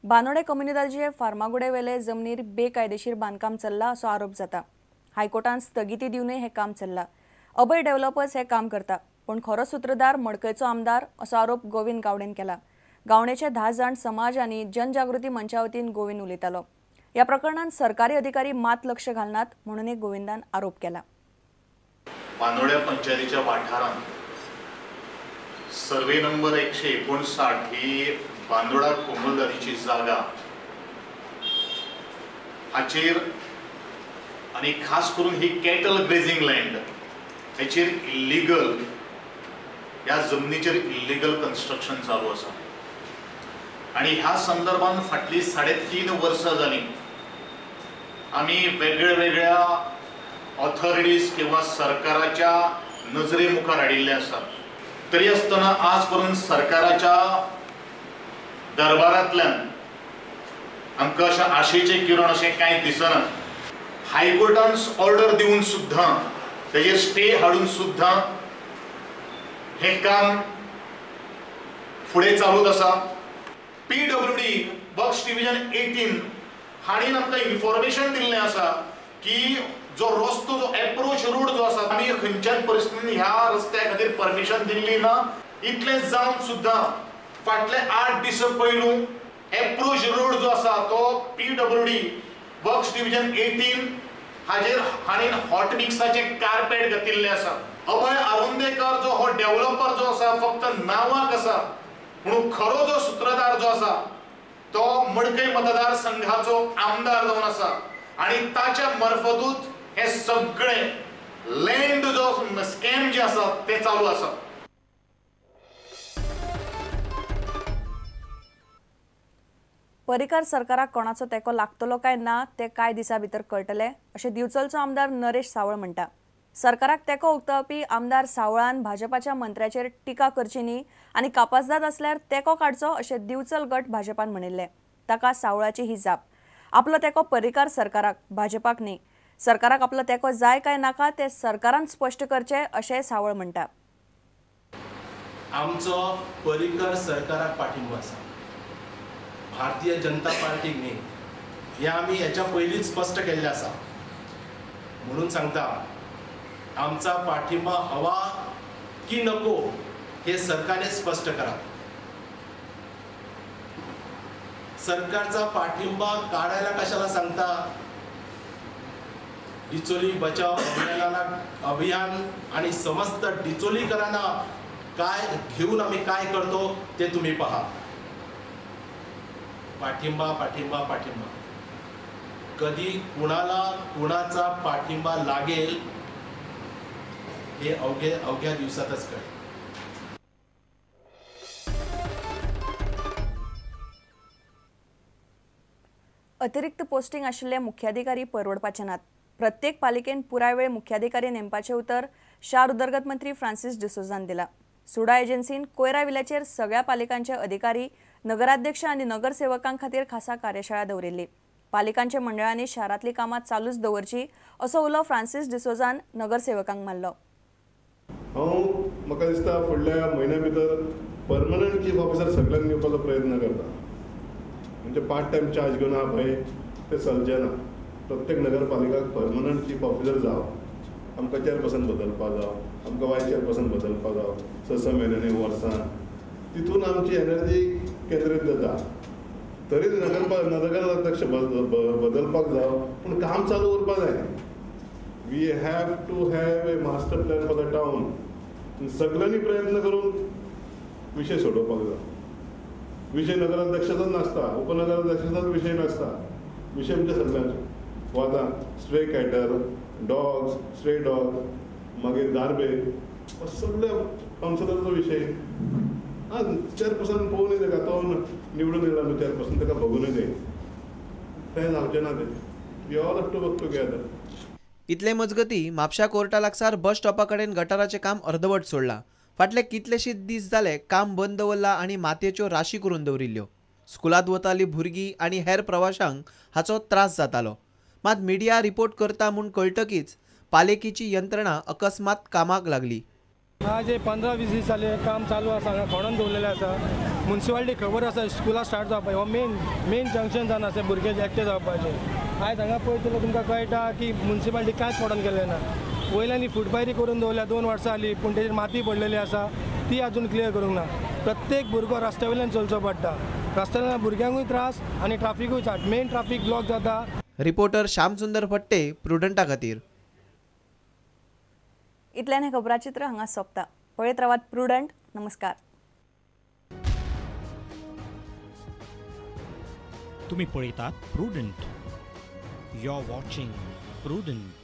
बांदोडे कोमुनिदादीचे फार्मागुडे वेले जमनीर बेकायदेशीर बांदकाम चल्ला असो आरोप जाता. हायकोर्टान स्थगिती दिवनय हें काम चल्लां. अभय डेव्हलपर्स हें काम करता, पूण खरो सूत्रधार मडकयचो आमदार असो आरोप गोविंद गावडेन केला. गावणेचे 10 जाण समाज आनी जनजागृती मंचा वतीन गोविंद उलयतालो. ह्या प्रकरणांत सरकारी अधिकारी मात लक्ष घालनात म्हणूनय गोविंदान आरोप केला. बांदोड्या पंचायतीच्या वाठारांत सर्वे नंबर 159 ही बांदोडा कोमुनिदादीची जागा हाचेर आनी खास करून ही कॅटल ग्रेजिंग लँड हेचेर इल्लिगल ह्या जमनीचेर इल्लिगल कन्स्ट्रक्शन चालू आसा आनी ह्या संदर्भात फाटलीं 3.5 वर्सां जालीं आमी वेगळ्या वेगळ्या ऑथॉरिटीज किंवा सरकाराच्या नजरे मुखार हाडिल्लें आसा. तरी आसतना आज पर्यंत सरकाराच्या दरबारांतल्यान आमकां अशें आशेचें किरण अशें कांय दिसना. हायकोर्टान ऑर्डर दिवन सुद्दां तेजेर स्टे हाडून सुद्दां हें काम फुडें चालूच आसा. PWD works division 18 हांणी आमकां इन्फॉर्मेशन दिल्लें आसा की जो रस्तो जो एप्रोच रोड जो आसा आमी खंयच्याच परिस्थितीन ह्या रस्त्या खातीर परमिशन दिल्ली ना. इतलें जावन सुद्दां फाटले 8 दीस पयलू एप्रोच रोड जो आसा तो PWD works division 18 हाजेर हांणी हॉट मिक्साचें कार्पेट घातिल्लें आसा. अभय आरोंदेकर जो हो डेव्हलपर जो आसा फक्त नांवाक आसा, म्हणून खरो जो सूत्रधार जो आसा तो मडकय मतदारसंघाचो आमदार जावन आसा आनी ताच्या मार्फतूच हे सगळे लँड जो स्कॅम जे आसा ते चालू आसा. पर्रीकार सरकाराक कोणाचो तेंको लागतलो काय ना ते कांय दिसां भितर कळटले अशें दिवचलचो आमदार नरेश सावळ म्हणटा. सरकाराक तेंको उक्तावपी आमदार सावळान भाजपाच्या मंत्र्याचेर टिका करची न्ही आनी कापासदाद आसल्यार तेंको काडचो अशें दिवचल गट भाजपान म्हणिल्लें. ताका सावळाची ही जाप. आपलो तेंको पर्रीकार सरकाराक, भाजपाक न्ही. सरकाराक आपलो तेंको जाय काय नाका ते सरकारान स्पश्ट करचें अशें सावळ म्हणटा. आमचो पर्रीकर सरकाराक पाठिंबो आसा, भारतीय जनता पार्टीक न्ही. हें आमी हेच्या पयलींच स्पश्ट केल्लें आसा. म्हणून सांगता, आमचा पाठिंबा हवा की नको हे सरकारने स्पष्ट करा. सरकारचा पाठिंबा काढायला कशाला सांगता? डिचोली बचाव अभियानाला अभियान आणि समस्त डिचोलीकरांना काय घेऊन आम्ही काय करतो ते तुम्ही पहा. पाठिंबा पाठिंबा पाठिंबा, कधी कुणाला कुणाचा पाठिंबा लागेल हे अवघ्या दिवसातच कळेल. अतिरिक्त पोस्टिंग आशिल्ले मुख्याधिकारी परवडपाचे नात. प्रत्येक पालिकेन पुराय वेळ मुख्याधिकारी नेमपाचें उतर शार उदरगत मंत्री फ्रांसीस डिसोजान दिला. सुडा एजन्सीन कोयरा विल्याचेर सगळ्या पालिकांचे अधिकारी, नगराध्यक्ष आनी नगरसेवकां खातीर खासा कार्यशाळा दवरिल्ली. पालिकांच्या मंडळांनी शारांतली कामां चालूच दवरची असो उलो फ्रांसीस डिसोजान नगरसेवकांक मारलो. हांव म्हाका दिसता फुडल्या म्हयन्या भितर परमनंट चीफ ऑफिसर सगळ्यांक दिवपाचो प्रयत्न करता. म्हणजे पार्ट टायम चार्ज घेवन आहा पळय ते चलचें ना. प्रत्येक नगरपालिकाक परमनंट चीफ ऑफिसर जावं, आमकां चेअरपर्सन बदलपाक जावं, आमकां वायस चेअरपर्सन बदलपाक जावं 6-6 म्हयन्यांनी वर्सान, तितून आमची एनर्जी केंद्रीत जाता. तरी नगराध्यक्ष बदलपाक जावं, पूण काम चालू उरपाक जाय. We have to have a master plan for the town. सगळ्यांनी प्रयत्न करून विशय सोडोवपाक जाय. विशय नगराध्यक्षाचोच नासता, उपनगराध्यक्षाचोच विशय नासता, विशय म्हणजे सगळ्यांचो. हो आतां stray cattle, dogs, stray dog, मागीर गार्बेज, हो सगळ्या कावन्सिलराचो विशय. आं, चेअरपर्सन पळोवनूय ताका, तो निवडून येयला न्हू चेअरपर्सन, ताका बघूनय जाय. तें जावचें ना तें. We all have to work together. इतले मजगती म्हापशा कोर्टा लागसार बस स्टॉपा कडेन गटाराचें काम अर्दवट सोडलां. फाटले कितलेशे दीस जाले काम बंद दवरलां आनी मातयेच्यो राशी करून दवरिल्ल्यो. स्कुलांत वतालीं भुरगीं आनी हेर प्रवाशांक हाचो त्रास जातालो. मात मिडिया रिपोर्ट करता म्हूण कळटकीच पालिकेची यंत्रणा अकस्मात कामाक लागली. आज 15-20 दीस जाले काम चालू आसा, हांगा खणोन दवरलेलें आसा. मुन्सिपालिटी खबर आसा स्कुलां स्टार्ट जावपाक, हो मेन जंक्शन जावन आसा भुरगे एकटे जावपाचे. आयज हांगा पळयत जाल्यार तुमकां कळटा की मुन्सिपालिटी कांयच पडोन गेलें ना. वयल्यान फुटपायरी करून दवरल्या, 2 वर्सां जालीं, पूण तेजेर माती पडलेली आसा, ती अजून क्लियर करूंक ना. प्रत्येक भुरगो रस्त्या वयल्यान चलचो पडटा, रस्त्या वयल्यान भुरग्यांकूय त्रास आनी ट्राफिकूय त्रास, मेन ट्राफीक ब्लॉक जाता. रिपोर्टर श्यामसुंदर फट्टे, प्रुडंटा खातीर. इतल्यान हें खबराचित्र हांगा सोंपता. पळयत रावात प्रुडंट. नमस्कार. तुम्ही पळयतात Prudent. You are watching Prudent.